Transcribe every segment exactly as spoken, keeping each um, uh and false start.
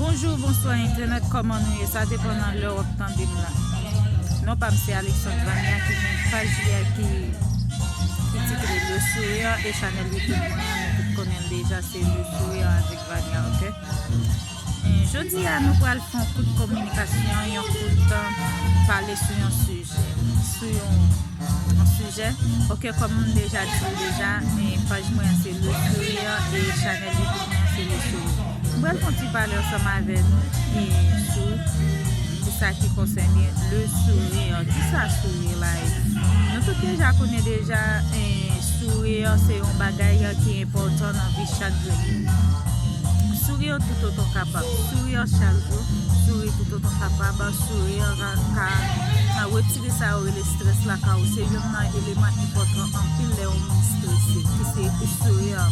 Bonjou, bonswa entènèt, kòman nou ye? Sa depann nan lè w ap tande m la. Non pa m se Alexandre Vania ki gen paj li a ki, ki titre Le Sourire e chanèl YouTube mwen an, nou tout konnen l deja, se Le Sourire avèk Vania, ok? E jodi a, nou pral fè yon kout kominikasyon, yon kout, euh, pale sou yon sijè, sou yon, yon sijè, ok, kòm m deja di w deja, e paj mwen an se Le Sourire e chanèl YouTube mwen an se Le Sourire. M pral fè yon ti pale ansanm avè nou e sou, sou sa ki konsène Le Sourire. Kisa sourire la ye? Nou tout deja konnen deja, e sourire se yon bagay ki enpòtan nan vi chak grenn moun. Sourire tout otan kapab. Sourire chak jou. Sourire tout otan kapab. Sourire ka, ka, ka retire sa yo rele strès lakay ou. Se youn nan eleman enpòtan anpil lè yon moun strese, ki se sourire.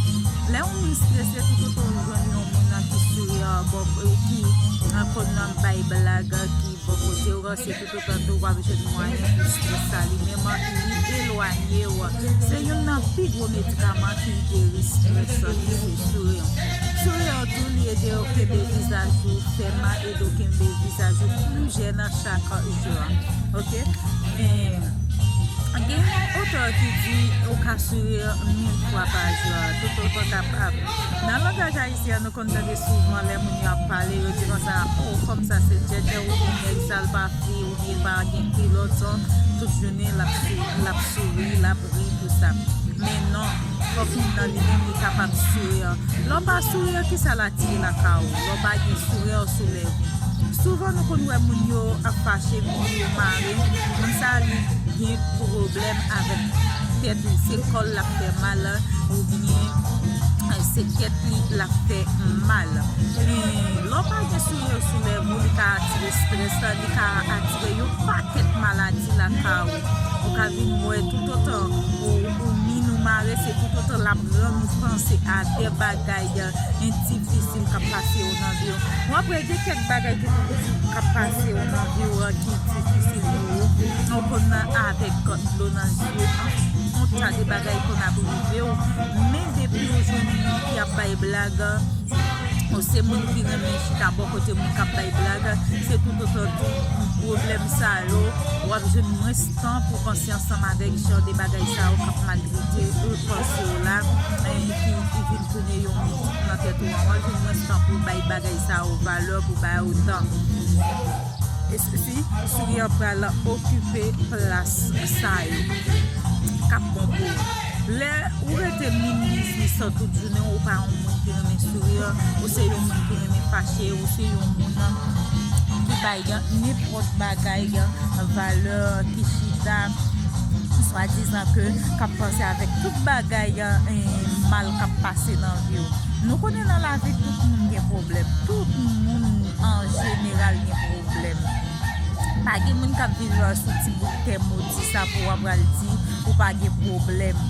Lè yon moun strese, tout otan ou jwenn yon moun nan ki sourire, bon, ki, euh, konn nan bay blag, ki bò kote w, se tout otan tou w ap jwenn mwayen pou strès sa li menm li elwanye w. Se youn nan pi gwo medikaman ki geri strès, ki se sourire. Sourire tou, li ede w kenbe vizaj ou fèm, ede w kenbe vizaj ou pli jèn chak jou. Ok? E, gen yon otè ki di ou ka sourire mil fwa pa jou, tout otan kapab. Nan langaj ayisyen, nou konn tande souvan lè moun yo ap pale, yo di konsa, "Oh, fanm sa se djèdjè," oubyen "Nèg sa l pa fi," oubyen "Pa gen kilòt, tout jounen l ap sou-, l ap souri, l ap ri, tou sa." Men non, fòk moun nan li menm li kapab souri. Lè w pa souri, kisa l atire lakay ou? Lè w pa gen souri sou lèv ou. Souvan nou konn wè moun yo ap fache, moun yo mare, moun sa li gen pwoblèm avèk tèt li, se kò l l ap fè mal, oubyen, eh, se tèt li l ap fè mal. E lè w pa gen souri sou lèv ou, li ka atire strès, li ka atire yon pakèt maladi lakay ou. Ou ka vin wè tout otan ou, ou min ou mare, se tout otan l ap rann ou panse a de bagay, eh, difisil k ap pase yo nan vi w. Bon, apre, gen kèk bagay ki, ki ap pase yo nan vi w, ki difisil pou ou. Ou konn avèk dlo nan zye, yon ta de bagay konn ap rive w. Men depi ou jwenn moun ki ap bay blag, ou se moun ki renmen chita bò kote moun k ap bay blag, se tout otan tou pwoblèm sa yo, w ap jwenn mwens tan pou panse ansanm avèk jan de bagay sa yo k ap maltrete ou panse w la, eh, ki, ki vin tounen yon mit nan tèt ou an. W ap jwenn mwens tan pou bay bagay sa yo valè, pou ba yo tan. E si, si souri an pral okipe plas sa yo k ap bon pou ou. Lè ou rete min biznis tout jounen, ou pa yon moun ki renmen souri, ou se yon moun ki renmen fache, ou se yon moun ki bay nenpòt bagay valè, ki chita swadizan ke k ap panse avèk tout bagay, eh, mal k ap pase nan vi w. Nou konnen nan lavi tout moun gen pwoblèm. Tout moun an jeneral gen pwoblèm. Pa gen moun k ap viv sou ti bout tè modi sa pou w ap pral di ou pa gen pwoblèm.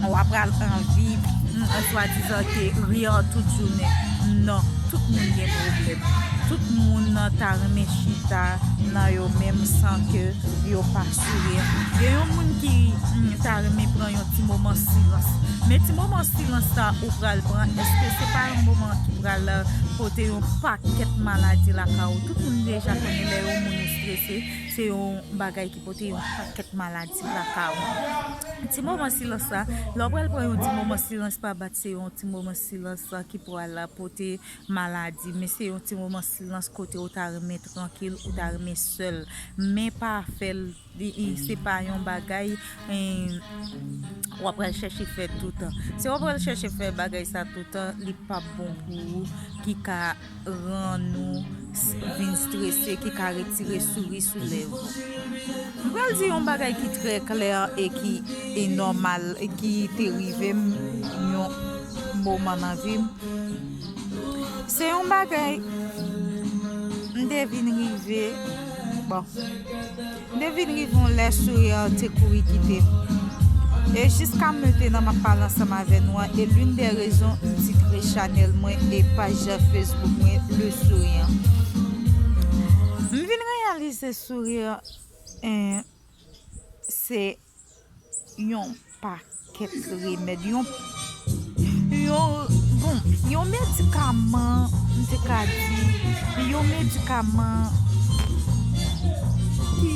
Ou ap pral anvi, mm, swadizan ke ri an tout jounen. Non, tout moun gen pwoblèm. Tout moun ta renmen chita nan yo menm san ke yo pa souri. Gen yon moun ki, mm, ta renmen pran yon ti moman silans. Men ti moman silans sa ou pral pran, èske se pa yon moman ki pral, euh, pote yon pakèt maladi lakay ou? Tout moun deja konnen lè yon moun strese, se yon bagay ki pote yon pakèt maladi lakay ou. Ti moman silans sa, lè w pral pran yon ti moman silans pa bat, se yon ti moman silans sa ki pral pote maladi, men se yon ti moman silans kote ou ta renmen trankil, ou ta renmen sèl, men pa fè l, li, li, se pa yon bagay, eh, w ap pral chèche fè toutan. Si w ap pral chèche fè bagay sa toutan, li p ap bon pou ou, ki ka rann ou s-, vin strese, ki ka retire souri sou lèv ou. M pral di yon bagay ki trè klè e ki e nòmal, e ki te rive m yon moman nan vi m. Se yon bagay m te vin rive, bon, m te vin rive yon lè souri an te kouri kite m. E jiska mentnan m ap pale ansanm avè nou an, e l'une des raisons m titre chanèl mwen e paj Facebook mwen Le Sourire. M vin reyalize souri an, eh, se yon pakèt remèd, yon, yon, bon, yon medikaman, m te ka di, Yon medikaman ki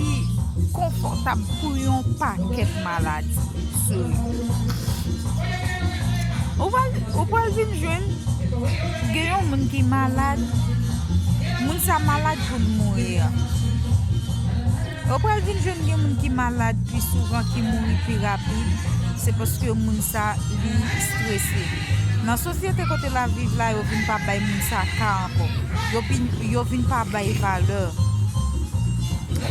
konfòtab pou yon pakèt maladi. Souri. Ou pral, ou pral vin jwenn gen yon moun ki malad, moun sa malad pou l mouri an. Ou pral vin jwenn gen moun ki malad pi souvan, ki mouri pi rapid, se paske moun sa li strese. Nan sosyete kote l ap viv la, yo vin pa bay moun sa ka ankò. Yo vin, yo vin pa bay valè.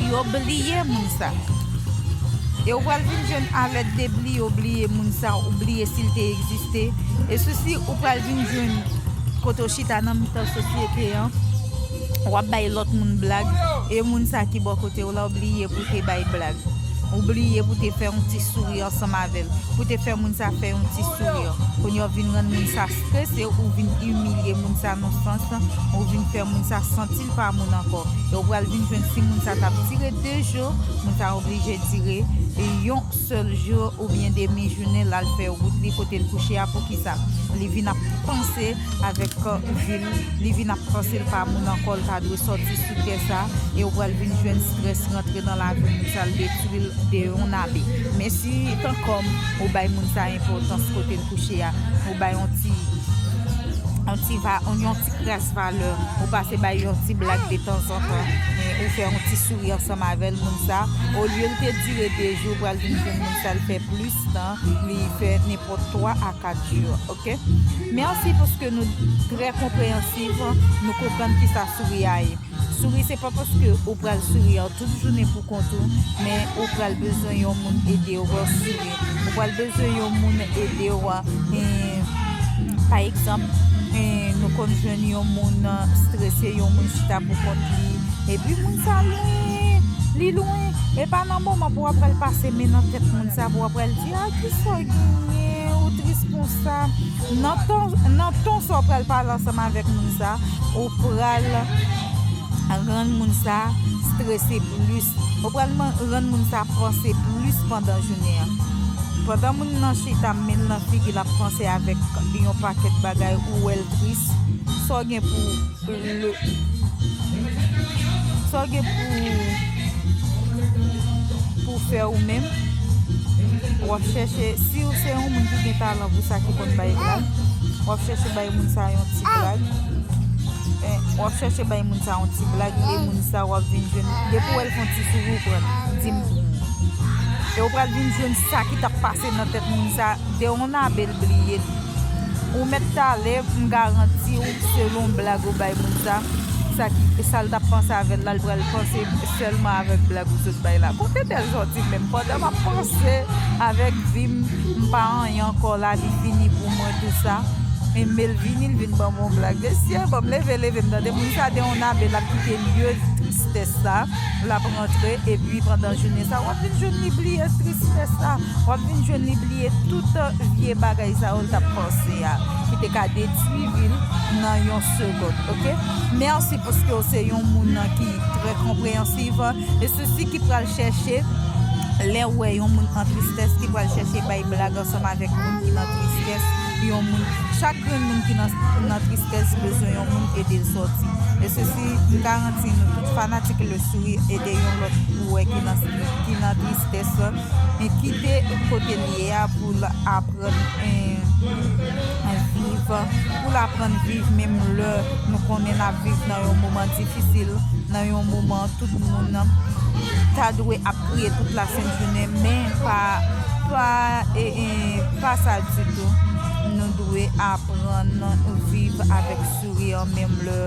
Yo bliye moun sa. E ou pral vin jwenn alèt de bliye, ou bliye moun sa, ou bliye si l te egziste. E sousi ou pral vin jwenn kote w chita nan mitan sosyete an, w ap bay lòt moun blag, e moun sa ki bò kote w la, w bliye pou te bay blag. Ou bliye pou te fè yon ti souri ansanm avè l, pou te fè moun sa fè yon ti souri. Kounye a w vin rann moun sa strese, ou vin imilye moun sa nan sans, ou vin fè moun sa santi l pa moun ankò. E ou pral vin jwenn si moun sa t ap dire de jou, moun sa oblije dire yon sèl jou oubyen demi jounen, l al fè wout li kote l kouche a. Poukisa? Li vin ap panse avèk vi l, li vin ap panse l pa moun ankò, l pa dwe sòti sou tè sa, e ou pral vin jwenn strès rantre nan lavi moun sa, l detwi l de yon abe. Men si tankòm ou bay moun sa enpòtans kote l kouche a, ou bay yon ti, yon ti va, yon ti kras valè, ou pase bay yon ti blag de tanzantan, men ou fè yon ti souri ansanm avè l, moun sa, olye l te dire de jou, ou pral vin jwenn moun sa, l fè plis tan, li fè nenpòt twa a kat jou, oke? Mèsi paske nou trè konpreyansiv, nou konprann kisa souri a ye. Souri se pa paske ou pral souri an tout jounen pou kont ou, men ou pral bezwen yon moun ede w souri. Ou pral bezwen yon moun ede w, eh, pa egzanp, eh, nou konn jwenn yon moun, eh, strese, yon moun chita pou kont li, epi moun sa lwen, li lwen, e pa nan moman pou w ap pral pase men nan tèt moun sa, pou w ap pral di, "A, kisa w genyen, ou tris konsa." Nan ton, nan ton sa w pral pale ansanm avèk moun sa, ou pral rann moun sa strese plis. Ou pral man-, rann moun sa panse plis pandan jounen an. Pandan moun nan chita, men l nan figi l ap panse avèk yon pakèt bagay, ou wè l tris, sa w gen pou le, sa w gen pou, pou fè ou menm, w ap chèche, si w se yon moun ki gen talan pou sa, ki konn bay blag, w ap chèche bay moun sa yon ti blag. Eh, w ap chèche bay moun sa yon ti blag, e moun sa w ap vin jwenn. Depi w wè l fè yon ti souri, ou pran l. Di m bon. E w pral vin jwenn sa ki t ap pase nan tèt moun sa. De yon abe l bliye l. Ou mèt tale, m garanti w, selon blag ou bay moun sa, sa ki, sa l t ap panse avè l la, l pral panse sèlman avèk blag ou sot bay la. Kote tèl sòti menm? Pandan m ap panse avèk vi m, m pa anyen ankò, lavi fini pou mwen, tou sa. E men l vini, l vin ban m yon blag. Mesye, ban m leve, leve m, tande moun sa de yon abe, l ap kite lye tristès sa, l ap rantre, epi pandan jounen sa, w ap vin jwenn li bliye tristès sa, w ap vin jwenn li bliye tout vye bagay sa yo l t ap panse a, ki te ka detwi vi l nan yon segonn, oke? Mèsi paske w se yon moun ki trè konpreyansiv, e sousi ki pral chèche, lè w wè yon moun an tristès, ki pral chèche bay blag ansanm avèk moun ki nan tristès, yon moun, chak grenn moun ki nan, nan tristès bezwen yon moun ede l sòti. E sousi, m garanti nou tout fanatik Le Sourire ede yon lòt ou wè ki nan, ki nan tristès, e kite kote l ye a pou l aprann, eh, viv, pou l aprann viv menm lè nou konnen n ap viv nan yon moman difisil, nan yon moman tout moun ta dwe ap kriye tout lasent jounen, men pa, pa, e, e, pa sa ditou. Nou dwe aprann viv avèk souri, menm lè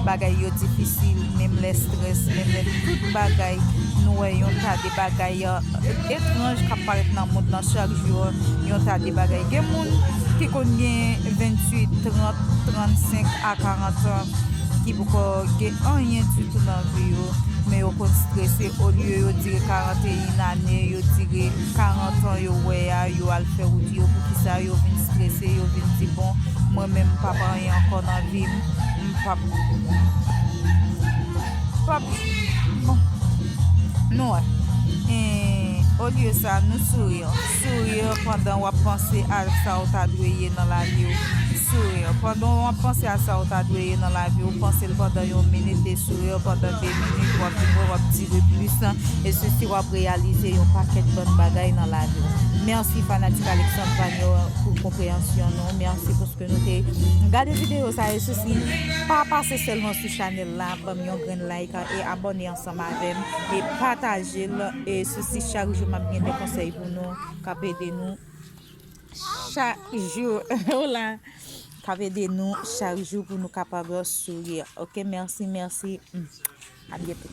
bagay yo difisil, menm lè strès, menm lè tout bagay, nou wè yon ta de bagay etranj k ap parèt nan mond lan chak jou, yon ta de bagay. Gen moun ki konn gen venntuit, trant, trannsenk a karant an, ki poko gen anyen ditou nan vi yo, men yo konn strese, olye yo dire karanteyen ane, yo dire karant an yo wè a, yo al fè wout yo, poukisa yo vin strese, yo vin di, bon, mwen menm m p ap anyen ankò nan vi m, m p ap, p ap, bon, nou wè. Eh, olye sa, nou souri. Souri pandan w ap panse a sa w ta dwe ye nan lavi w. Sourire. Pandan w ap panse a sa w ta dwe ye nan lavi w, panse l pandan yon minit e sourire pandan de minit, w ap vin wè w ap tire plis, e sesi w ap reyalize yon pakèt bòn bagay nan lavi w. Mèsi fanatik Alexandre Vanier pou konpreyansyon nou. Mèsi paske nou te gade videyo sa e sesi pa pase sèlman sou chanèl la, ban m yon grenn like e abòne ansanm avè m e pataje l e sesi chak jou m ap gen de konsèy pou nou k ap ede nou chak jou. Hola. K ap ede nou chak jou pou nou kapab sourire. Ok, mèsi, mèsi. Mm. A byento.